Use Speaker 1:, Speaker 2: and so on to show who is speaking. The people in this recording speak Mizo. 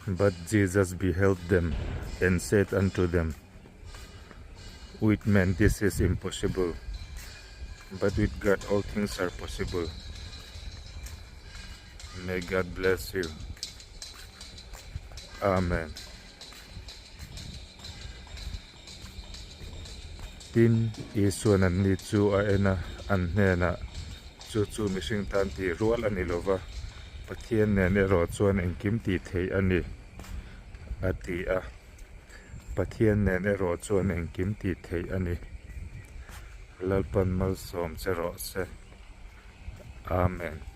Speaker 1: But Jesus beheld them and said unto them, With men this is impossible, but with God all things are possible. May God bless you. Amen. Tin, Isuan anni chu a en a, an hnenah, Chu chu mihring tan tih rual a ni lo va, Pathian nen erawh chuan engkim tih theih a ni, a ti a. Pathian nen erawh chuan engkim tih theih a ni. Lalpan malsawm che rawh se. Amen.